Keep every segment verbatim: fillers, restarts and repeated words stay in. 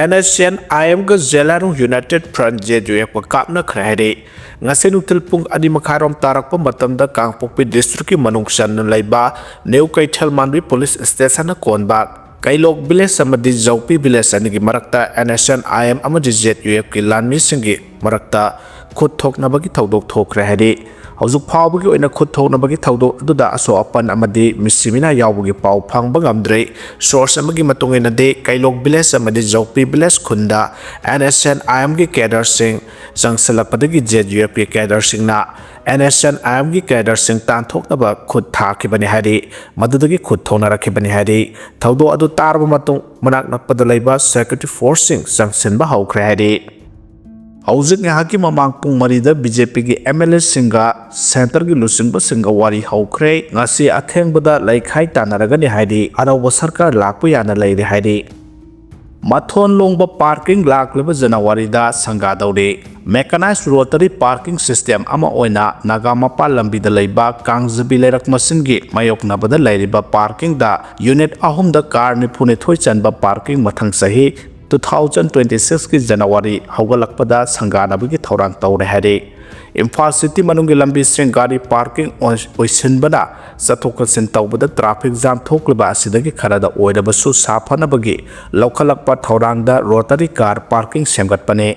And S N I ꯑꯦꯝꯒ ꯖꯦꯂꯥꯔꯣꯡ united front, J U ꯑꯦꯐꯀ ꯀꯥꯞꯅꯈ꯭ꯔꯦ ꯍꯥꯏꯔꯤ꯫ ꯉꯁꯤ ꯅꯨꯡꯊꯤꯜ ꯄꯨꯡ ꯑꯅꯤ ꯃꯈꯥꯏꯔꯣꯝ ꯇꯥꯔꯛꯄ ꯃꯇꯝꯗ ꯀꯥꯡꯄꯣꯛꯄꯤ ꯗꯤꯁꯇ꯭ꯔꯤꯛꯀꯤ ꯃꯅꯨꯡ ꯆꯟꯅ ꯂꯩꯕ ꯅ꯭ꯌꯨ ꯀꯩꯊꯦꯜ ꯃꯥꯟꯕꯤ ꯄꯨꯂꯤꯁ ꯁ꯭ꯇꯦꯁꯟꯅ ꯀꯣꯟꯕ ꯀꯩꯂꯣꯛ ꯚꯤꯂꯦꯖ ꯑꯃꯗꯤ ꯖꯧꯄꯤ ꯚꯤꯂꯦꯖ ꯑꯅꯤꯒꯤ ꯃꯔꯛꯇ N S N I M ꯑꯃꯗꯤ ꯖꯦ ꯌꯨ ꯑꯦꯐꯀꯤ ꯂꯥꯟꯃꯤꯁꯤꯡꯒꯤ ꯃꯔꯛꯇ ꯈꯨꯠ ꯊꯣꯛꯅꯕꯒꯤ ꯊꯧꯗꯣꯛ ꯊꯣꯛꯈ꯭ꯔꯦ ꯍꯥꯏꯔꯤ꯫ ꯍꯧꯖꯤꯛ ꯐꯥꯎꯕꯒꯤ ꯑꯣꯏꯅ ꯈꯨꯠ ꯊꯣꯛꯅꯕꯒꯤ ꯊꯧꯗꯣꯛ ꯑꯗꯨꯗ ꯑꯁꯣꯛ ꯑꯄꯟ ꯑꯃꯗꯤ ꯃꯤꯁꯤ ꯃꯤꯅꯥ ꯌꯥꯎꯕꯒꯤ ꯄꯥꯎ ꯐꯪꯕ ꯉꯝꯗ꯭ꯔꯤ꯫ ꯁꯣꯔꯁ ꯑꯃꯒꯤ ꯃꯇꯨꯡ ꯏꯟꯅꯗꯤ, ꯀꯩꯂꯣꯛ ꯚꯤꯂꯦꯖ ꯑꯃꯗꯤ ꯖꯧꯄꯤ ꯚꯤꯂꯦꯖ ꯈꯨꯟꯗ ꯑꯦꯟ ꯑꯦꯁ ꯑꯦꯟ ꯑꯥꯏ ꯑꯦꯝꯒꯤ ꯀꯦꯗꯔꯁꯤꯡ ꯆꯪꯁꯤꯜꯂꯛꯄꯗꯒꯤ ꯖꯦ ꯌꯨ ꯑꯦꯐꯀꯤ ꯀꯦꯗꯔꯁꯤꯡꯅ ꯑꯦꯟ ꯑꯦꯁ ꯑꯦꯟ ꯑꯥꯏ ꯑꯦꯝꯒꯤ ꯀꯦꯗꯔꯁꯤꯡ ꯇꯥꯟꯊꯣꯛꯅꯕ ꯈꯨꯠ ꯊꯥꯈꯤꯕꯅꯤ ꯍꯥꯏꯔꯤ꯫ ꯃꯗꯨꯗꯒꯤ ꯈꯨꯠ ꯊꯣꯛꯅꯔꯛꯈꯤꯕꯅꯤ ꯍꯥꯏꯔꯤ꯫ ꯊꯧꯗꯣꯛ ꯑꯗꯨ ꯇꯥꯔꯕ ꯃꯇꯨꯡ, ꯃꯅꯥꯛ ꯅꯛꯄꯗ ꯂꯩꯕ ꯁꯦꯀ꯭ꯌꯨꯔꯤꯇꯤ ꯐꯣꯔꯁꯁꯤꯡ ꯆꯪꯁꯤꯟꯕ ꯍꯧꯈ꯭ꯔꯦ ꯍꯥꯏꯔꯤ꯫ ꯍꯧꯖꯤꯛ ꯉꯥꯏꯍꯥꯛꯀꯤ ꯃꯃꯥꯡ ꯄꯨꯡ ꯃꯔꯤꯗ ꯕꯤ ꯖꯦ ꯄꯤꯒꯤ ꯑꯦꯝ ꯑꯦꯜ ꯑꯦꯁꯤꯡꯒ ꯁꯦꯟꯇꯔꯒꯤ ꯂꯨꯆꯤꯡꯕꯁꯤꯡꯒ ꯋꯥꯔꯤ ꯍꯧꯈ꯭ꯔꯦ꯫ ꯉꯁꯤ ꯑꯊꯦꯡꯕꯗ ꯂꯩꯈꯥꯏ ꯇꯥꯟꯅꯔꯒꯅꯤ ꯍꯥꯏꯔꯤ꯫ ꯑꯅꯧꯕ ꯁꯔꯀꯥꯔ ꯂꯥꯛꯄ ꯌꯥꯅ ꯂꯩꯔꯦ ꯍꯥꯏꯔꯤ꯫ ꯃꯊꯣꯟ ꯂꯣꯡꯕ ꯄꯥꯔꯀꯤꯡ ꯂꯥꯛꯂꯤꯕ ꯖꯅꯋꯥꯔꯤꯗ ꯁꯪꯒꯥꯗꯧꯔꯤ꯫ ꯃꯦꯀꯥꯅꯥꯏꯖ ꯔꯣꯇꯔꯤ ꯄꯥꯔꯀꯤꯡ ꯁꯤꯁꯇꯦꯝ ꯑꯃ ꯑꯣꯏꯅ ꯅꯥꯒꯥ ꯃꯄꯥꯜ ꯂꯝꯕꯤꯗ ꯂꯩꯕ ꯀꯥꯡꯖꯕꯤ ꯂꯩꯔꯛ ꯃꯆꯤꯟꯒꯤ ꯃꯥꯌꯣꯛꯅꯕꯗ ꯂꯩꯔꯤꯕ ꯄꯥꯔꯀꯤꯡꯗ ꯌꯨꯅꯤꯠ ꯑꯍꯨꯝꯗ ꯀꯥꯔ ꯅꯤꯐꯨꯅꯤꯊꯣꯏ ꯆꯟꯕ ꯄꯥꯔꯀꯤꯡ ꯃꯊꯪ ꯆꯍꯤ two thousand twenty sixꯀꯤ ꯖꯅꯋꯥꯔꯤ ꯍꯧꯒꯠꯂꯛꯄꯗ ꯁꯪꯒꯥꯅꯕꯒꯤ ꯊꯧꯔꯥꯡ ꯇꯧꯔꯦ ꯍꯥꯏꯔꯤ꯫ ꯏꯝꯐꯥꯜ ꯁꯤꯇꯤ ꯃꯅꯨꯡꯒꯤ ꯂꯝꯕꯤꯁꯤꯡ ꯒꯥꯔꯤ ꯄꯥꯔꯀꯤꯡ ꯑꯣꯏ-, ꯑꯣꯏꯁꯤꯟꯕꯅ ꯆꯠꯊꯣꯛ ꯆꯠꯁꯤꯟ ꯇꯧꯕꯗ ꯇ꯭ꯔꯥꯐꯤꯛ ꯖꯥꯝ ꯊꯣꯛꯂꯤꯕ ꯑꯁꯤꯗꯒꯤ ꯈꯔꯗ ꯑꯣꯏꯔꯕꯁꯨ ꯁꯥꯐꯅꯕꯒꯤ ꯂꯧꯈꯠꯂꯛꯄ ꯊꯧꯔꯥꯡꯗ ꯔꯣꯇꯔꯤ ꯀꯥꯔ ꯄꯥꯔꯀꯤꯡ ꯁꯦꯝꯒꯠꯄꯅꯤ꯫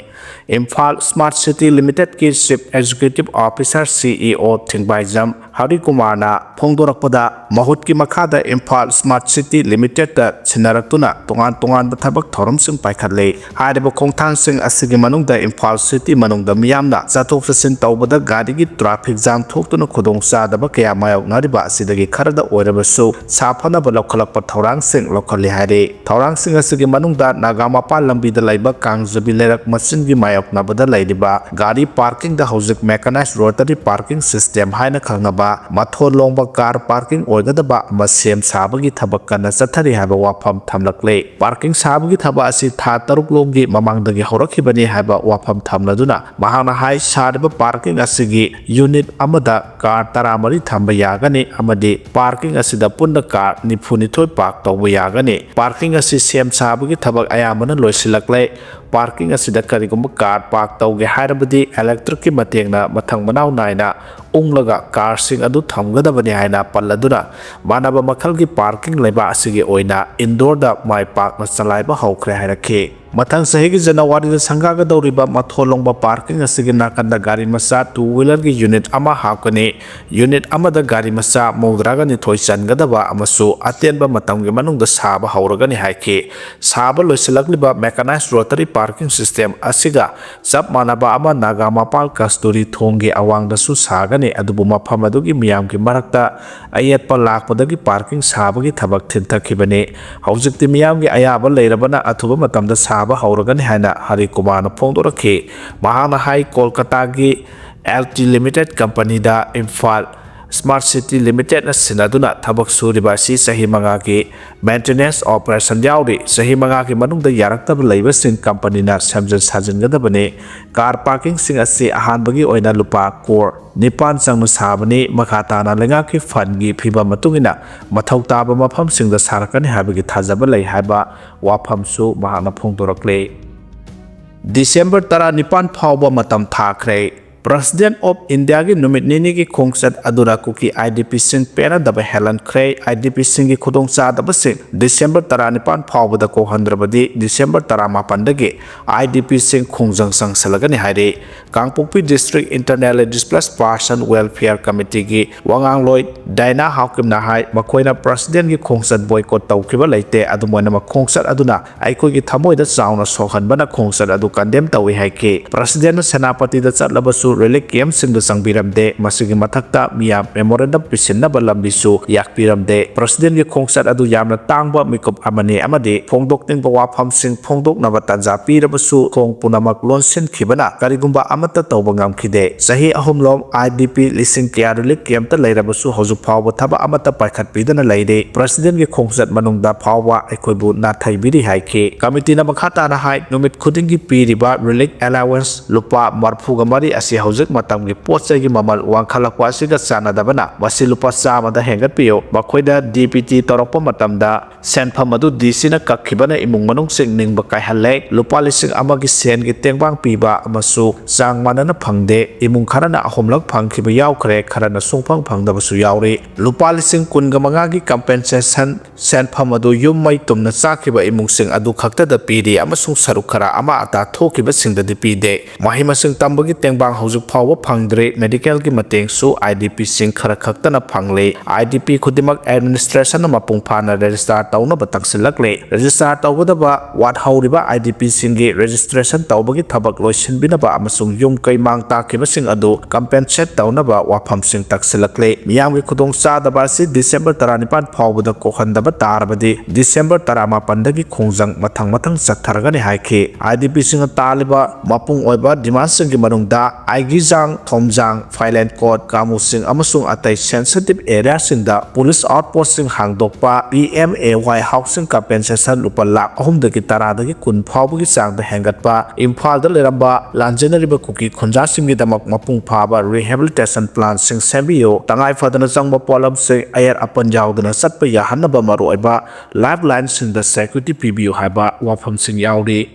ꯏꯝꯐꯥꯜ ꯁ꯭ꯃꯥꯔꯠ ꯁꯤꯇꯤ ꯂꯤꯃꯤꯇꯦꯗꯀꯤ chief executive officer, C E O, Thingbaijam ꯍꯔꯤꯀꯨꯃꯥꯔꯅ ꯐꯣꯡꯗꯣꯔꯛꯄꯗ, ꯃꯍꯨꯠꯀꯤ ꯃꯈꯥꯗ ꯏꯝꯐꯥꯜ ꯁ꯭ꯃꯥꯔꯠ ꯁꯤꯇꯤ ꯂꯤꯃꯤꯇꯦꯗꯇ ꯁꯤꯟꯅꯔꯛꯇꯨꯅ ꯇꯣꯉꯥꯟ ꯇꯣꯉꯥꯟꯕ ꯊꯕꯛ ꯊꯧꯔꯝꯁꯤꯡ ꯄꯥꯏꯈꯠꯂꯤ꯫ ꯍꯥꯏꯔꯤꯕ ꯈꯣꯡꯊꯥꯡꯁꯤꯡ ꯑꯁꯤꯒꯤ ꯃꯅꯨꯡꯗ ꯏꯝꯐꯥꯜ ꯁꯤꯇꯤ ꯃꯅꯨꯡꯗ ꯃꯤꯌꯥꯝꯅ ꯆꯠꯊꯣꯛ ꯆꯠꯁꯤꯟ ꯇꯧꯕꯗ ꯒꯥꯔꯤꯒꯤ ꯇ꯭ꯔꯥꯐꯤꯛ ꯖꯥꯝ ꯊꯣꯛꯇꯨꯅ ꯈꯨꯗꯣꯡꯆꯥꯗꯕ ꯀꯌꯥ ꯃꯥꯌꯣꯛꯅꯔꯤꯕ ꯑꯁꯤꯗꯒꯤ ꯈꯔꯗ ꯑꯣꯏꯔꯕꯁꯨ ꯁꯥꯐꯅꯕ ꯂꯧꯈꯠꯂꯛꯄ ꯊꯧꯔꯥꯡꯁꯤꯡ ꯂꯧꯈꯠꯂꯤ ꯍꯥꯏꯔꯤ꯫ ꯊꯧꯔꯥꯡꯁꯤꯡ ꯑꯁꯤꯒꯤ ꯃꯅꯨꯡꯗ ꯅꯥꯒꯥ ꯃꯄꯥꯜ ꯂꯝꯕꯤꯗ ꯂꯩꯕ ꯀꯥꯡꯖꯕꯤ ꯂꯩꯔꯛ ꯃꯆꯤꯟꯒꯤ ꯃꯥꯌꯣꯛꯅꯕꯗ ꯂꯩꯔꯤꯕ ꯒꯥꯔꯤ ꯄꯥꯔꯀꯤꯡꯗ ꯍꯧꯖꯤꯛ ꯃꯦꯀꯥꯅꯥꯏꯖ ꯔꯣꯇꯔꯤ ꯄꯥꯔꯀꯤꯡ ꯁꯤꯁꯇꯦꯝ ꯍꯥꯏꯅ ꯈꯪꯅꯕ ꯃꯊꯣꯟ ꯂꯣꯡꯕ ꯀꯥꯔ ꯄꯥꯔꯀꯤꯡ ꯑꯣꯏꯒꯗꯕ ꯑꯃ ꯁꯦꯝ ꯁꯥꯕꯒꯤ ꯊꯕꯛ ꯀꯟꯅ ꯆꯠꯊꯔꯤ ꯍꯥꯏꯕ ꯋꯥꯐꯝ ꯊꯝꯂꯛꯂꯤ꯫ ꯄꯥꯔꯀꯤꯡ ꯁꯥꯕꯒꯤ ꯊꯕꯛ ꯑꯁꯤ ꯊꯥ ꯇꯔꯨꯛ ꯂꯣꯝꯒꯤ ꯃꯃꯥꯡꯗꯒꯤ ꯍꯧꯔꯛꯈꯤꯕꯅꯤ ꯍꯥꯏꯕ ꯋꯥꯐꯝ ꯊꯝꯂꯗꯨꯅ, ꯃꯍꯥꯛꯅ ꯍꯥꯏ, ꯁꯥꯔꯤꯕ ꯄꯥꯔꯀꯤꯡ ꯑꯁꯤꯒꯤ ꯌꯨꯅꯤꯠ ꯑꯃꯗ ꯀꯥꯔ ꯇꯔꯥꯃꯔꯤ ꯊꯝꯕ ꯌꯥꯒꯅꯤ ꯑꯃꯗꯤ ꯄꯥꯔꯀꯤꯡ ꯑꯁꯤꯗ ꯄꯨꯟꯅ ꯀꯥꯔ ꯅꯤꯐꯨꯅꯤꯊꯣꯏ ꯄꯥꯔꯛ ꯇꯧꯕ ꯌꯥꯒꯅꯤ꯫ ꯄꯥꯔꯀꯤꯡ ꯑꯁꯤ ꯁꯦꯝ ꯁꯥꯕꯒꯤ ꯊꯕꯛ ꯑꯌꯥꯝꯕꯅ ꯂꯣꯏꯁꯤꯜꯂꯛꯂꯦ꯫ ꯄꯥꯔꯀꯤꯡ ꯑꯁꯤꯗ ꯀꯔꯤꯒꯨꯝꯕ ꯀꯥꯔ ꯄꯥꯔꯛ ꯇꯧꯒꯦ ꯍꯥꯏꯔꯕꯗꯤ ꯏꯂꯦꯛꯇ꯭ꯔꯤꯛꯀꯤ ꯃꯇꯦꯡꯅ ꯃꯊꯪ ꯃꯅꯥꯎ ꯅꯥꯏꯅ ꯎꯪꯂꯒ ꯀꯥꯔꯁꯤꯡ ꯑꯗꯨ ꯊꯝꯒꯗꯕꯅꯤ ꯍꯥꯏꯅ ꯄꯜꯂꯗꯨꯅ, ꯃꯥꯟꯅꯕ ꯃꯈꯜꯒꯤ ꯄꯥꯔꯀꯤꯡ ꯂꯩꯕꯥꯛ ꯑꯁꯤꯒꯤ ꯑꯣꯏꯅ ꯏꯟꯗꯣꯔꯗ ꯃꯥꯏ ꯄꯥꯛꯅ ꯆꯂꯥꯏꯕ ꯍꯧꯈ꯭ꯔꯦ ꯍꯥꯏꯔꯛꯈꯤ꯫ ꯃꯊꯪ ꯆꯍꯤꯒꯤ ꯖꯅꯋꯥꯔꯤꯗ ꯁꯪꯒꯥꯒꯗꯧꯔꯤꯕ ꯃꯊꯣꯜ ꯂꯣꯡꯕ ꯄꯥꯔꯀꯤꯡ ꯑꯁꯤꯒꯤ ꯅꯥꯀꯟꯗ ꯒꯥꯔꯤ ꯃꯆꯥ ꯇꯨ ꯋꯤꯂꯔꯒꯤ ꯌꯨꯅꯤꯠ ꯑꯃ ꯍꯥꯞꯀꯅꯤ꯫ ꯌꯨꯅꯤꯠ ꯑꯃꯗ ꯒꯥꯔꯤ ꯃꯆꯥ ꯃꯧꯗ꯭ꯔꯥꯒ ꯅꯤꯊꯣꯏ ꯆꯟꯒꯗꯕ ꯑꯃꯁꯨ ꯑꯇꯦꯟꯕ ꯃꯇꯝꯒꯤ ꯃꯅꯨꯡꯗ ꯁꯥꯕ ꯍꯧꯔꯒꯅꯤ ꯍꯥꯏꯈꯤ꯫ ꯁꯥꯕ ꯂꯣꯏꯁꯤꯜꯂꯛꯂꯤꯕ ꯃꯦꯀꯥꯅꯥꯏꯖ ꯔꯣꯇꯔꯤ ꯄꯥꯔꯀꯤꯡ ꯁꯤꯁꯇꯦꯝ ꯑꯁꯤꯒ ꯆꯞ ꯃꯥꯟꯅꯕ ꯑꯃ ꯅꯥꯒꯥ ꯃꯄꯥꯜ ꯀꯁꯇꯨꯔꯤ ꯊꯣꯡꯒꯤ ꯑꯋꯥꯡꯗꯁꯨ ꯁꯥꯒꯅꯤ, ꯑꯗꯨꯕꯨ ꯃꯐꯝ ꯑꯗꯨꯒꯤ ꯃꯤꯌꯥꯝꯒꯤ ꯃꯔꯛꯇ ꯑꯌꯦꯠꯄ ꯂꯥꯛꯄꯗꯒꯤ ꯄꯥꯔꯀꯤꯡ ꯁꯥꯕꯒꯤ ꯊꯕꯛ ꯊꯤꯟꯊꯈꯤꯕꯅꯤ꯫ ꯍꯧꯖꯤꯛꯇꯤ ꯃꯤꯌꯥꯝꯒꯤ ꯑꯌꯥꯕ ꯂꯩꯔꯕꯅ ꯑꯊꯨꯕ ꯃꯇꯝꯗ ꯁꯥꯕ ꯍꯧꯔꯒꯅꯤ ꯍꯥꯏꯅ ꯍꯔꯤ ꯀꯨꯃꯥꯔꯅ ꯐꯣꯡꯗꯣꯔꯛꯈꯤ꯫ ꯃꯍꯥꯛꯅ ꯍꯥꯏ, ꯀꯣꯜꯀꯇꯥꯒꯤ ꯑꯦꯜ ꯇꯤ ꯂꯤꯃꯤꯇꯦꯠ ꯀꯝꯄꯅꯤꯗ ꯏꯝꯐꯥꯜ ꯁ꯭ꯃꯥꯔꯠ ꯁꯤꯇꯤ ꯂꯤꯃꯤꯇꯦꯠꯅ ꯁꯤꯟꯅꯗꯨꯅ ꯊꯕꯛ ꯁꯨꯔꯤꯕ ꯑꯁꯤ ꯆꯍꯤ ꯃꯉꯥꯒꯤ ꯃꯦꯟꯇꯦꯅꯦꯟꯁ ꯑꯣꯄꯔꯦꯁꯟ ꯌꯥꯎꯔꯤ꯫ ꯆꯍꯤ ꯃꯉꯥꯒꯤ ꯃꯅꯨꯡꯗ ꯌꯥꯔꯛꯇꯕ ꯂꯩꯕꯁꯤꯡ ꯀꯝꯄꯅꯤꯅ ꯁꯦꯝꯖꯤꯟ ꯁꯥꯖꯤꯟꯒꯗꯕꯅꯤ꯫ ꯀꯥꯔ ꯄꯥꯔꯀꯤꯡꯁꯤꯡ ꯑꯁꯤ ꯑꯍꯥꯟꯕꯒꯤ ꯑꯣꯏꯅ ꯂꯨꯄꯥ ꯀ꯭ꯔꯣꯔ ꯅꯤꯄꯥꯟ ꯆꯪꯅ ꯁꯥꯕꯅꯤ꯫ ꯃꯈꯥ ꯇꯥꯅ ꯂꯩꯉꯥꯛꯀꯤ ꯐꯟꯒꯤ ꯐꯤꯕꯝ ꯃꯇꯨꯡ ꯏꯟꯅ ꯃꯊꯧ ꯇꯥꯕ ꯃꯐꯝꯁꯤꯡꯗ ꯁꯥꯔꯛꯀꯅꯤ ꯍꯥꯏꯕꯒꯤ ꯊꯥꯖꯕ ꯂꯩ ꯍꯥꯏꯕ ꯋꯥꯐꯝꯁꯨ ꯃꯍꯥꯛꯅ ꯐꯣꯡꯗꯣꯔꯛꯂꯦ꯫ ꯗꯤꯁꯦꯝꯕꯔ ꯇꯔꯥꯅꯤꯄꯥꯟ ꯐꯥꯎꯕ ꯃꯇꯝ ꯊꯥꯈ꯭ꯔꯦ꯫ President of Indiaꯒꯤ ꯅꯨꯃꯤꯠ ꯅꯤꯅꯤꯒꯤ ꯈꯣꯡꯆꯠ ꯑꯗꯨꯅ ꯀꯨꯀꯤ ꯑꯥꯏ ꯗꯤ ꯄꯤꯁꯤꯡ ꯄꯦꯟꯅꯗꯕ ꯍꯦꯜꯍꯟꯈ꯭ꯔꯦ꯫ ꯑꯥꯏ ꯗꯤ ꯄꯤꯁꯤꯡꯒꯤ ꯈꯨꯗꯣꯡꯆꯥꯗꯕꯁꯤꯡ ꯗꯤꯁꯦꯝꯕꯔ ꯇꯔꯥꯅꯤꯄꯥꯟ ꯐꯥꯎꯕꯗ ꯀꯣꯛꯍꯟꯗ꯭ꯔꯕꯗꯤ ꯗꯤꯁꯦꯝꯕꯔ ꯇꯔꯥꯃꯥꯄꯟꯗꯒꯤ ꯑꯥꯏ ꯗꯤ ꯄꯤꯁꯤꯡ ꯈꯣꯡꯖꯪ ꯆꯪꯁꯤꯜꯂꯒꯅꯤ ꯍꯥꯏꯔꯤ꯫ ꯀꯥꯡꯄꯣꯛꯄꯤ District Internally Displaced Person Welfare Committeeꯒꯤ ꯋꯥꯉꯥꯡꯂꯣꯏ ꯗꯥꯏꯅꯥ ꯍꯥꯎꯀꯤꯝꯅ ꯍꯥꯏ, ꯃꯈꯣꯏꯅ Presidentꯀꯤ ꯈꯣꯡꯆꯠ boycott ꯇꯧꯈꯤꯕ ꯂꯩꯇꯦ, ꯑꯗꯨꯝ ꯑꯣꯏꯅꯃꯛ ꯈꯣꯡꯆꯠ ꯑꯗꯨꯅ ꯑꯩꯈꯣꯏꯒꯤ ꯊꯃꯣꯏꯗ ꯆꯥꯎꯅ ꯁꯣꯛꯍꯟꯕꯅ ꯈꯣꯡꯆꯠ ꯑꯗꯨ condemn ꯇꯧꯏ ꯍꯥꯏꯈꯤ꯫ Presidentꯅ ꯁꯦꯅꯥꯄꯇꯤꯗ ꯆꯠꯂꯕꯁꯨ relief campꯁꯤꯡꯗ ꯆꯪꯕꯤꯔꯝꯗꯦ꯫ ꯃꯁꯤꯒꯤ ꯃꯊꯛꯇ ꯃꯤꯌꯥꯝ memorandum ꯄꯤꯁꯤꯟꯅꯕ ꯂꯝꯕꯤꯁꯨ ꯌꯥꯛꯄꯤꯔꯝꯗꯦ꯫ Presidentꯀꯤ ꯈꯣꯡꯆꯠ ꯑꯗꯨ ꯌꯥꯝꯅ ꯇꯥꯡꯕ ꯃꯤꯀꯨꯞ ꯑꯃꯅꯤ ꯑꯃꯗꯤ ꯐꯣꯡꯗꯣꯛꯅꯤꯡꯕ ꯋꯥꯐꯝꯁꯤꯡ ꯐꯣꯡꯗꯣꯛꯅꯕ ꯇꯥꯟꯖꯥ ꯄꯤꯔꯕꯁꯨ ꯊꯣꯡ ꯄꯨꯝꯅꯃꯛ ꯂꯣꯟꯁꯤꯟꯈꯤꯕꯅ ꯀꯔꯤꯒꯨꯝꯕ ꯑꯃꯠꯇ ꯇꯧꯕ ꯉꯝꯈꯤꯗꯦ꯫ ꯆꯍꯤ ꯑꯍꯨꯝꯂꯣꯝ ꯑꯥꯏ ꯗꯤ ꯄꯤ ꯂꯤꯁꯤꯡ ꯀꯌꯥ relief campꯇ ꯂꯩꯔꯕꯁꯨ ꯍꯧꯖꯤꯛ ꯐꯥꯎꯕ ꯊꯕꯛ ꯑꯃꯠꯇ ꯄꯥꯏꯈꯠꯄꯤꯗꯅ ꯂꯩꯔꯦ꯫ Presidentꯀꯤ ꯈꯣꯡꯆꯠ ꯃꯅꯨꯡꯗ ꯐꯥꯎꯕ ꯑꯩꯈꯣꯏꯕꯨ ꯅꯥꯊꯩꯕꯤꯔꯤ ꯍꯥꯏꯈꯤ꯫ Committeeꯅ ꯃꯈꯥ ꯇꯥꯅ ꯍꯥꯏ, ꯅꯨꯃꯤꯠ ꯈꯨꯗꯤꯡꯒꯤ ꯄꯤꯔꯤꯕ relief allowance ꯂꯨꯄꯥ ꯃꯔꯤꯐꯨꯒ ꯃꯔꯤ ꯑꯁꯤ ꯍꯧꯖꯤꯛ ꯃꯇꯝꯒꯤ ꯄꯣꯠ ꯆꯩꯒꯤ ꯃꯃꯜ ꯋꯥꯡꯈꯠꯂꯛꯄ ꯑꯁꯤꯒ ꯆꯥꯟꯅꯗꯕꯅ ꯃꯁꯤ ꯂꯨꯄꯥ ꯆꯥꯝꯃꯗ ꯍꯦꯟꯒꯠꯄꯤꯌꯨ꯫ ꯃꯈꯣꯏꯗ ꯗꯤ ꯕꯤ ꯇꯤ ꯇꯧꯔꯛꯄ ꯃꯇꯝꯗ ꯁꯦꯟꯐꯝ ꯑꯗꯨ ꯗꯤ ꯁꯤꯅ ꯀꯛꯈꯤꯕꯅ ꯏꯃꯨꯡ ꯃꯅꯨꯡꯁꯤꯡ ꯅꯤꯡꯕ ꯀꯥꯏꯍꯜꯂꯦ꯫ ꯂꯨꯄꯥ ꯂꯤꯁꯤꯡ ꯑꯃꯒꯤ ꯁꯦꯟꯒꯤ ꯇꯦꯡꯕꯥꯡ ꯄꯤꯕ ꯑꯃꯁꯨ ꯆꯥꯡ ꯃꯥꯟꯅꯅ ꯐꯪꯗꯦ꯫ ꯏꯃꯨꯡ ꯈꯔꯅ ꯑꯍꯨꯝꯂꯛ ꯐꯪꯈꯤꯕ ꯌꯥꯎꯈ꯭ꯔꯦ, ꯈꯔꯅ ꯁꯨꯡꯐꯪ ꯐꯪꯗꯕꯁꯨ ꯌꯥꯎꯔꯤ꯫ ꯂꯨꯄꯥ ꯂꯤꯁꯤꯡ ꯀꯨꯟꯒ ꯃꯉꯥꯒꯤ ꯀꯝꯄꯦꯟꯁꯦꯁꯟ ꯁꯦꯟꯐꯝ ꯑꯗꯨ ꯌꯨꯝ ꯃꯩ ꯇꯨꯝꯅ ꯆꯥꯛꯈꯤꯕ ꯏꯃꯨꯡꯁꯤꯡ ꯑꯗꯨ ꯈꯛꯇꯗ ꯄꯤꯔꯤ ꯑꯃꯁꯨꯡ ꯁꯔꯨꯛ ꯈꯔ ꯑꯃ ꯑꯇꯥ ꯊꯣꯛꯈꯤꯕꯁꯤꯡꯗꯗꯤ ꯄꯤꯗꯦ꯫ ꯃꯍꯩ ꯃꯁꯤꯡ ꯇꯝꯕꯒꯤ ꯇꯦꯡꯕꯥꯡ ꯍꯧꯖꯤꯛ ꯐꯥꯎꯕ ꯐꯪꯗ꯭ꯔꯤ꯫ ꯃꯦꯗꯤꯀꯦꯜꯒꯤ ꯃꯇꯦꯡꯁꯨ ꯑꯥꯏ ꯗꯤ ꯄꯤꯁꯤꯡ ꯈꯔ ꯈꯛꯇꯅ ꯐꯪꯂꯤ꯫ ꯑꯥꯏ ꯗꯤ ꯄꯤ ꯈꯨꯗꯤꯡꯃꯛ ꯑꯦꯗꯃꯤꯅꯤꯁꯇ꯭ꯔꯦꯁꯟꯅ ꯃꯄꯨꯡ ꯐꯥꯅ ꯔꯦꯖꯤꯁꯇꯥꯔ ꯇꯧꯅꯕ ꯇꯛꯁꯤꯜꯂꯛꯂꯤ꯫ ꯔꯦꯖꯤꯁꯇꯥꯔ ꯇꯧꯒꯗꯕ ꯋꯥꯠꯍꯧꯔꯤꯕ ꯑꯥꯏ ꯗꯤ ꯄꯤꯁꯤꯡꯒꯤ ꯔꯦꯖꯤꯁꯇ꯭ꯔꯦꯁꯟ ꯇꯧꯕꯒꯤ ꯊꯕꯛ ꯂꯣꯏꯁꯤꯟꯕꯤꯅꯕ ꯑꯃꯁꯨꯡ ꯌꯨꯝ ꯀꯩ ꯃꯥꯡ ꯇꯥꯛꯈꯤꯕꯁꯤꯡ ꯑꯗꯨ ꯀꯝꯄꯦꯟꯁꯦꯠ ꯇꯧꯅꯕ ꯋꯥꯐꯝꯁꯤꯡ ꯇꯛꯁꯤꯜꯂꯛꯂꯤ꯫ ꯃꯤꯌꯥꯝꯒꯤ ꯈꯨꯗꯣꯡꯆꯥꯗꯕ ꯑꯁꯤ ꯗꯤꯁꯦꯝꯕꯔ ꯇꯔꯥꯅꯤꯄꯥꯟ ꯐꯥꯎꯕꯗ ꯀꯣꯛꯍꯟꯗꯕ ꯇꯥꯔꯕꯗꯤ ꯗꯤꯁꯦꯝꯕꯔ ꯇꯔꯥꯃꯥꯄꯟꯗꯒꯤ ꯈꯣꯡꯖꯪ ꯃꯊꯪ ꯃꯊꯪ ꯆꯠꯊꯔꯒꯅꯤ ꯍꯥꯏꯈꯤ꯫ ꯑꯥꯏ ꯗꯤ ꯄꯤꯁꯤꯡꯅ ꯇꯥꯜꯂꯤꯕ ꯃꯄꯨꯡ ꯑꯣꯏꯕ ꯗꯤꯃꯥꯟꯁꯤꯡꯒꯤ ꯃꯅꯨꯡꯗ ꯑꯥꯏꯒꯤꯖꯥꯡ, ꯊꯣꯝꯖꯥꯡ, ꯐꯥꯏꯂꯦꯟꯀꯣꯠ, ꯀꯥꯃꯨꯁꯤꯡ ꯑꯃꯁꯨꯡ ꯑꯇꯩ ꯁꯦꯟꯁꯤꯇꯤꯚ ꯑꯦꯔꯤꯌꯥꯁꯤꯡꯗ ꯄꯨꯂꯤꯁ ꯑꯥꯎꯠꯄꯣꯁꯁꯤꯡ ꯍꯥꯡꯗꯣꯛꯄ, P M A Y housing compensation ꯂꯨꯄꯥ ꯂꯥꯈ ꯑꯍꯨꯝꯗꯒꯤ ꯇꯔꯥꯗꯒꯤ ꯀꯨꯟ ꯐꯥꯎꯕꯒꯤ ꯆꯥꯡꯗ ꯍꯦꯟꯒꯠꯄ, ꯏꯝꯐꯥꯜꯗ ꯂꯩꯔꯝꯕ ꯂꯥꯟꯖꯦꯟꯅꯔꯤꯕ ꯀꯨꯀꯤ ꯈꯨꯟꯖꯥꯁꯤꯡꯒꯤꯗꯃꯛ ꯃꯄꯨꯡ ꯐꯥꯕ ꯔꯤꯍꯦꯕꯤꯂꯤꯇꯦꯁꯟ ꯄ꯭ꯂꯥꯟꯁꯤꯡ ꯁꯦꯝꯕꯤꯌꯨ, ꯇꯉꯥꯏ ꯐꯗꯅ ꯆꯪꯕ ꯄꯣꯠꯂꯝꯁꯤꯡ ꯑꯌꯦꯠ ꯑꯄꯟ ꯌꯥꯎꯗꯅ ꯆꯠꯄ ꯌꯥꯍꯟꯅꯕ ꯃꯔꯨꯑꯣꯏꯕ ꯂꯥꯏꯐ ꯂꯥꯏꯟꯁꯤꯡꯗ ꯁꯦꯀ꯭ꯌꯨꯔꯤꯇꯤ ꯄꯤꯕꯤꯌꯨ ꯍꯥꯏꯕ ꯋꯥꯐꯝꯁꯤꯡ ꯌꯥꯎꯔꯤ꯫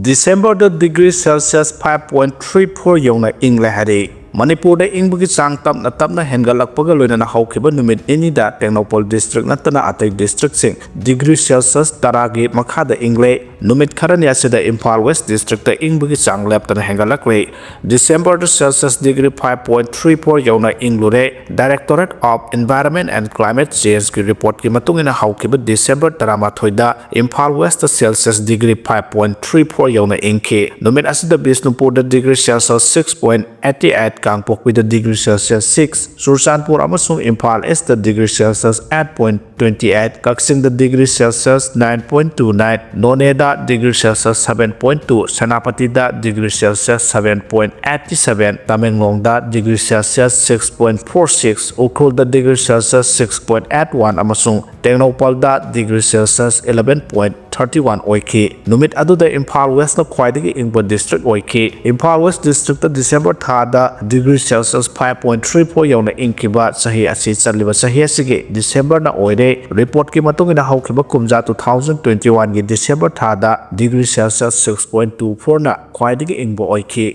ꯗꯤꯁꯦꯝꯕꯔꯗ degree Celsius five point three four ꯌꯧꯅ ꯏꯪꯂꯦ ꯍꯥꯏꯔꯤ꯫ ꯃꯅꯤꯄꯨꯔꯗ ꯏꯪꯕꯒꯤ ꯆꯥꯡ ꯇꯞꯅ ꯇꯞꯅ ꯍꯦꯟꯒꯠꯂꯛꯄꯒ ꯂꯣꯏꯅꯅ ꯍꯧꯈꯤꯕ ꯅꯨꯃꯤꯠ ꯅꯤꯅꯤꯗ ꯇꯦꯡꯅꯧꯄꯜ ꯗꯤꯁꯇ꯭ꯔꯤꯛ ꯅꯠꯇꯅ ꯑꯇꯩ ꯗꯤꯁꯇ꯭ꯔꯤꯛꯁꯤꯡ ꯗꯤꯒ꯭ꯔꯤ ꯁꯦꯜꯁꯤꯌꯁ ꯇꯔꯥꯒꯤ ꯃꯈꯥꯗ ꯏꯪꯂꯦ꯫ ꯅꯨꯃꯤꯠ ꯈꯔꯅꯤ ꯑꯁꯤꯗ ꯏꯝꯐꯥꯜ ꯋꯦꯁ ꯗꯤꯁꯇ꯭ꯔꯤꯛꯇ ꯏꯪꯕꯒꯤ ꯆꯥꯡ ꯂꯦꯞꯇꯅ ꯍꯦꯟꯒꯠꯂꯛꯂꯦ꯫ ꯗꯤꯁꯦꯝꯕꯔꯗ Celsius degree five point three four ꯌꯧꯅ ꯏꯪꯂꯨꯔꯦ꯫ Directorate of Environment and Climate Changeꯀꯤ ꯔꯤꯄꯣꯔꯠꯀꯤ ꯃꯇꯨꯡ ꯏꯟꯅ ꯍꯧꯈꯤꯕ ꯗꯤꯁꯦꯝꯕꯔ ꯇꯔꯥꯃꯥꯊꯣꯏꯗ ꯏꯝꯐꯥꯜ ꯋꯦꯁꯇ Celsius degree five point three four ꯌꯧꯅ ꯏꯪꯈꯤ꯫ ꯅꯨꯃꯤꯠ ꯑꯁꯤꯗ ꯕꯤꯁꯅꯨꯄꯨꯔꯗ degree Celsius six point eighty eight, ꯀꯥꯡꯄꯣꯛꯄꯤꯗ ꯗꯤꯒ꯭ꯔꯤ ꯁꯦꯜꯁꯤꯌꯁ ꯁꯤꯛꯁ, ꯆꯨꯔꯆꯥꯟꯄꯨꯔ ꯑꯃꯁꯨꯡ Imphal East degree Celsius eight point twenty eight, ꯀꯛꯆꯤꯡꯗ degree Celsius nine point two nine, ꯅꯣꯅꯦꯗ degree Celsius seven point two, ꯁꯦꯅꯥꯄꯇꯤꯗ degree Celsius seven point eighty seven, ꯇꯃꯦꯡꯂꯣꯡꯗ degree Celsius six point four six, ꯎꯈ꯭ꯔꯨꯜꯗ degree Celsius six point eight one ꯑꯃꯁꯨꯡ ꯇꯦꯡꯅꯧꯄꯜꯗ degree Celsius eleven point thirty one ꯑꯣꯏꯈꯤ꯫ ꯅꯨꯃꯤꯠ ꯑꯗꯨꯗ ꯏꯝꯐꯥꯜ ꯋꯦꯁꯅ ꯈ꯭ꯋꯥꯏꯗꯒꯤ ꯏꯪꯕ ꯗꯤꯁꯇ꯭ꯔꯤꯛ ꯑꯣꯏꯈꯤ꯫ ꯏꯝꯐꯥꯜ ꯋꯦꯁ ꯗꯤꯁꯇ꯭ꯔꯤꯛꯇ ꯗꯤꯁꯦꯝꯕꯔ ꯊꯥꯗ degree Celsius five point three four ꯌꯧꯅ ꯏꯪꯈꯤꯕ ꯆꯍꯤ ꯑꯁꯤ ꯆꯠꯂꯤꯕ ꯆꯍꯤ ꯑꯁꯤꯒꯤ ꯗꯤꯁꯦꯝꯕꯔꯅ ꯑꯣꯏꯔꯦ꯫ ꯔꯤꯄꯣꯔꯠꯀꯤ ꯃꯇꯨꯡ ꯏꯟꯅ ꯍꯧꯈꯤꯕ ꯀꯨꯝꯖꯥ ꯇꯨ ꯊꯥꯎꯖꯟ ꯇ꯭ꯋꯦꯟꯇꯤ ꯋꯥꯟꯒꯤ ꯗꯤꯁꯦꯝꯕꯔ ꯊꯥꯗ degree Celsius six point two ꯐꯣꯔꯅ ꯈ꯭ꯋꯥꯏꯗꯒꯤ ꯏꯪꯕ ꯑꯣꯏꯈꯤ꯫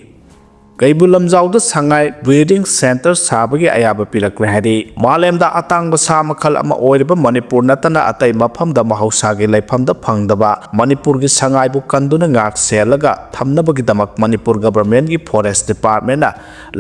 ꯀꯩꯕꯨꯜ ꯂꯝꯖꯥꯎꯗ ꯁꯉꯥꯏ ꯕ꯭ꯔꯤꯗꯤꯡ ꯁꯦꯟꯇꯔ ꯁꯥꯕꯒꯤ ꯑꯌꯥꯕ ꯄꯤꯔꯛꯂꯦ ꯍꯥꯏꯔꯤ꯫ ꯃꯥꯂꯦꯝꯗ ꯑꯇꯥꯡꯕ ꯁꯥ ꯃꯈꯜ ꯑꯃ ꯑꯣꯏꯔꯤꯕ ꯃꯅꯤꯄꯨꯔ ꯅꯠꯇꯅ ꯑꯇꯩ ꯃꯐꯝꯗ ꯃꯍꯧꯁꯥꯒꯤ ꯂꯩꯐꯝꯗ ꯐꯪꯗꯕ ꯃꯅꯤꯄꯨꯔꯒꯤ ꯁꯉꯥꯏꯕꯨ ꯀꯟꯗꯨꯅ ꯉꯥꯛ ꯁꯦꯜꯂꯒ ꯊꯝꯅꯕꯒꯤꯗꯃꯛ ꯃꯅꯤꯄꯨꯔ ꯒꯕꯔꯃꯦꯟꯒꯤ ꯐꯣꯔꯦꯁ ꯗꯤꯄꯥꯔꯠꯃꯦꯟꯅ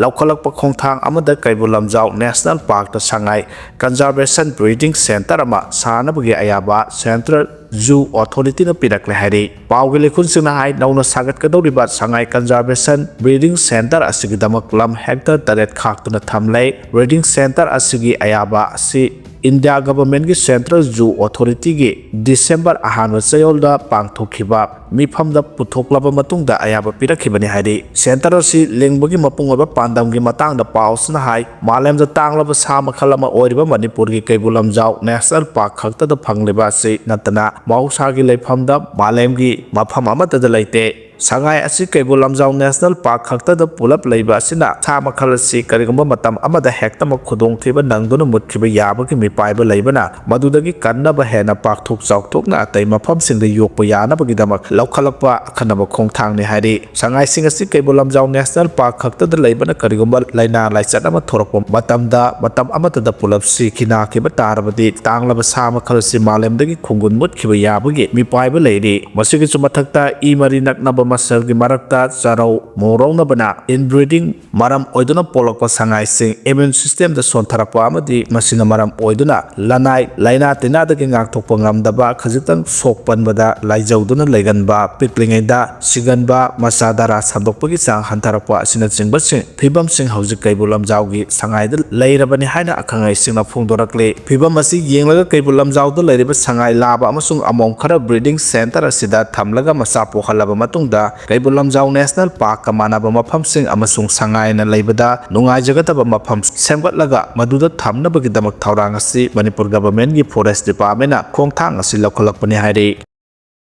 ꯂꯧꯈꯠꯂꯛꯄ ꯈꯣꯡꯊꯥꯡ ꯑꯃꯗ ꯀꯩꯕꯨꯜ ꯂꯝꯖꯥꯎ ꯅꯦꯁꯅꯦꯜ ꯄꯥꯔꯛꯇ ꯁꯉꯥꯏ ꯀꯟꯖꯥꯔꯕꯦꯁꯟ ꯕ꯭ꯔꯤꯗꯤꯡ ꯁꯦꯟꯇꯔ ꯑꯃ ꯁꯥꯅꯕꯒꯤ ꯑꯌꯥꯕ ꯁꯦꯟꯇ꯭ꯔꯦꯜ ꯖꯨ ꯑꯣꯊꯣꯔꯤꯇꯤꯅ ꯄꯤꯔꯛꯂꯦ ꯍꯥꯏꯔꯤ꯫ ꯄꯥꯎꯒꯤ ꯂꯩꯈꯨꯜꯁꯤꯡꯅ ꯍꯥꯏ, ꯅꯧꯅ ꯁꯥꯒꯠꯀꯗꯧꯔꯤꯕ ꯁꯉꯥꯏ ꯀꯟꯖꯥꯔꯕꯦꯁꯟ ꯕ꯭ꯔꯤꯗꯤꯡ ꯁꯦꯟꯇꯔ ꯑꯁꯤꯒꯤꯗꯃꯛ ꯂꯝ ꯍꯦꯛꯇꯔ ꯇꯔꯦꯠ ꯈꯥꯛꯇꯨꯅ ꯊꯝꯂꯦ꯫ ꯕ꯭ꯔꯤꯗꯤꯡ ꯁꯦꯟꯇꯔ ꯑꯁꯤꯒꯤ ꯑꯌꯥꯕ ꯑꯁꯤ ꯏꯟꯗꯤꯌꯥ ꯒꯚꯔꯃꯦꯟꯒꯤ ꯁꯦꯟꯇ꯭ꯔꯦꯜ ꯖꯨ ꯑꯣꯊꯣꯔꯤꯇꯤꯒꯤ ꯗꯤꯁꯦꯝꯕꯔ ꯑꯍꯥꯟꯕ ꯆꯌꯣꯜꯗ ꯄꯥꯡꯊꯣꯛꯈꯤꯕ ꯃꯤꯐꯝꯗ ꯄꯨꯊꯣꯛꯂꯕ ꯃꯇꯨꯡꯗ ꯑꯌꯥꯕ ꯄꯤꯔꯛꯈꯤꯕꯅꯤ ꯍꯥꯏꯔꯤ꯫ ꯁꯦꯟꯇꯔ ꯑꯁꯤ ꯂꯤꯡꯕꯒꯤ ꯃꯄꯨꯡ ꯑꯣꯏꯕ ꯄꯥꯟꯗꯝꯒꯤ ꯃꯇꯥꯡꯗ ꯄꯥꯎꯁꯤꯅ ꯍꯥꯏ, ꯃꯥꯂꯦꯝꯗ ꯇꯥꯡꯂꯕ ꯁꯥ ꯃꯈꯜ ꯑꯃ ꯑꯣꯏꯔꯤꯕ ꯃꯅꯤꯄꯨꯔꯒꯤ ꯀꯩꯕꯨꯜ ꯂꯝꯖꯥꯎ ꯅꯦꯁꯅꯦꯜ ꯄꯥꯔꯛ ꯈꯛꯇꯗ ꯐꯪꯂꯤꯕ ꯑꯁꯤ ꯅꯠꯇꯅ ꯃꯍꯧꯁꯥꯒꯤ ꯂꯩꯐꯝꯗ ꯃꯥꯂꯦꯝꯒꯤ ꯃꯐꯝ ꯑꯃꯠꯇꯗ ꯂꯩꯇꯦ꯫ ꯁꯉꯥꯏ ꯑꯁꯤ ꯀꯩꯕꯨꯜ ꯂꯝꯖꯥꯎ ꯅꯦꯁꯅꯦꯜ ꯄꯥꯔꯛ ꯈꯛꯇꯗ ꯄꯨꯂꯞ ꯂꯩꯕ ꯑꯁꯤꯅ ꯁꯥ ꯃꯈꯜ ꯑꯁꯤ ꯀꯔꯤꯒꯨꯝꯕ ꯃꯇꯝ ꯑꯃꯗ ꯍꯦꯛꯇꯃꯛ ꯈꯨꯗꯣꯡꯊꯤꯕ ꯅꯪꯗꯨꯅ ꯃꯨꯠꯈꯤꯕ ꯌꯥꯕꯒꯤ ꯃꯤꯄꯥꯏꯕ ꯂꯩꯕꯅ, ꯃꯗꯨꯗꯒꯤ ꯀꯟꯅꯕ ꯍꯦꯟꯅ ꯄꯥꯛꯊꯣꯛ ꯆꯥꯎꯊꯣꯛꯅ ꯑꯇꯩ ꯃꯐꯝꯁꯤꯡꯗ ꯌꯣꯛꯄ ꯌꯥꯅꯕꯒꯤꯗꯃꯛ ꯂꯧꯈꯠꯂꯛꯄ ꯑꯈꯟꯅꯕ ꯈꯣꯡꯊꯥꯡꯅꯤ ꯍꯥꯏꯔꯤ꯫ ꯁꯉꯥꯏꯁꯤꯡ ꯑꯁꯤ ꯀꯩꯕꯨꯜ ꯂꯝꯖꯥꯎ ꯅꯦꯁꯅꯦꯜ ꯄꯥꯔꯛ ꯈꯛꯇꯗ ꯂꯩꯕꯅ ꯀꯔꯤꯒꯨꯝꯕ ꯂꯥꯏꯅꯥ ꯂꯥꯏꯆꯠ ꯑꯃ ꯊꯣꯔꯛꯄ ꯃꯇꯝꯗ ꯃꯇꯝ ꯑꯃꯠꯇꯗ ꯄꯨꯂꯞ ꯁꯤꯈꯤ ꯅꯥꯈꯤꯕ ꯇꯥꯔꯕꯗꯤ ꯇꯥꯡꯂꯕ ꯁꯥ ꯃꯈꯜ ꯑꯁꯤ ꯃꯥꯂꯦꯝꯗꯒꯤ ꯈꯣꯡꯒꯨꯟ ꯃꯨꯠꯈꯤꯕ ꯌꯥꯕꯒꯤ ꯃꯤꯄꯥꯏꯕ ꯂꯩꯔꯤ꯫ ꯃꯁꯤꯒꯤꯁꯨ ꯃꯊꯛꯇ ꯏ ꯃꯔꯤ ꯅꯛꯅꯕ ꯃꯁꯦꯜꯒꯤ ꯃꯔꯛꯇ ꯆꯥꯔꯧ ꯃꯣꯔꯧꯅꯕꯅ ꯏꯟꯕ꯭ꯔꯤꯗꯤꯡ ꯃꯔꯝ ꯑꯣꯏꯗꯨꯅ ꯄꯣꯛꯂꯛꯄ ꯁꯉꯥꯏꯁꯤꯡ ꯏꯃ꯭ꯌꯨꯟ ꯁꯤꯁꯇꯦꯝꯗ ꯁꯣꯟꯊꯔꯛꯄ ꯑꯃꯗꯤ ꯃꯁꯤꯅ ꯃꯔꯝ ꯑꯣꯏꯗꯨꯅ ꯂꯅꯥꯏ ꯂꯥꯏꯅꯥ ꯇꯤꯟꯅꯥꯗꯒꯤ ꯉꯥꯛꯊꯣꯛꯄ ꯉꯝꯗꯕ, ꯈꯖꯤꯛꯇꯪ ꯁꯣꯛꯄꯟꯕꯗ ꯂꯥꯏꯖꯧꯗꯨꯅ ꯂꯩꯒꯟꯕ, ꯄꯤꯛꯂꯤꯉꯩꯗ ꯁꯤꯒꯟꯕ, ꯃꯆꯥ ꯗꯔꯥ ꯁꯟꯗꯣꯛꯄꯒꯤ ꯆꯥꯡ ꯍꯟꯊꯔꯛꯄ ꯑꯁꯤꯅꯆꯤꯡꯕꯁꯤꯡ ꯐꯤꯕꯝꯁꯤꯡ ꯍꯧꯖꯤꯛ ꯀꯩꯕꯨꯜ ꯂꯝꯖꯥꯎꯒꯤ ꯁꯉꯥꯏꯗ ꯂꯩꯔꯕꯅꯤ ꯍꯥꯏꯅ ꯑꯈꯪ ꯑꯍꯩꯁꯤꯡꯅ ꯐꯣꯡꯗꯣꯔꯛꯂꯤ꯫ ꯐꯤꯕꯝ ꯑꯁꯤ ꯌꯦꯡꯂꯒ ꯀꯩꯕꯨꯜ ꯂꯝꯖꯥꯎꯗ ꯂꯩꯔꯤꯕ ꯁꯉꯥꯏ ꯂꯥꯕ ꯑꯃꯁꯨꯡ ꯑꯃꯣꯝ ꯈꯔ ꯕ꯭ꯔꯤꯗꯤꯡ ꯁꯦꯟꯇꯔ ꯑꯁꯤꯗ ꯊꯝꯂꯒ ꯃꯆꯥ ꯄꯣꯛꯍꯜꯂꯕ ꯃꯇꯨꯡꯗ ꯀꯩꯕꯨꯜ ꯂꯝꯖꯥꯎ ꯅꯦꯁꯅꯦꯜ ꯄꯥꯔꯛꯀ ꯃꯥꯟꯅꯕ ꯃꯐꯝꯁꯤꯡ ꯑꯃꯁꯨꯡ ꯁꯉꯥꯏꯅ ꯂꯩꯕꯗ ꯅꯨꯡꯉꯥꯏꯖꯒꯗꯕ ꯃꯐꯝ ꯁꯦꯝꯒꯠꯂꯒ ꯃꯗꯨꯗ ꯊꯝꯅꯕꯒꯤꯗꯃꯛ ꯊꯧꯔꯥꯡ ꯑꯁꯤ ꯃꯅꯤꯄꯨꯔ ꯒꯚꯔꯃꯦꯟꯒꯤ ꯐꯣꯔꯦꯁ ꯗꯤꯄꯥꯔꯠꯃꯦꯟꯅ ꯈꯣꯡꯊꯥꯡ ꯑꯁꯤ ꯂꯧꯈꯠꯂꯛꯄꯅꯤ ꯍꯥꯏꯔꯤ꯫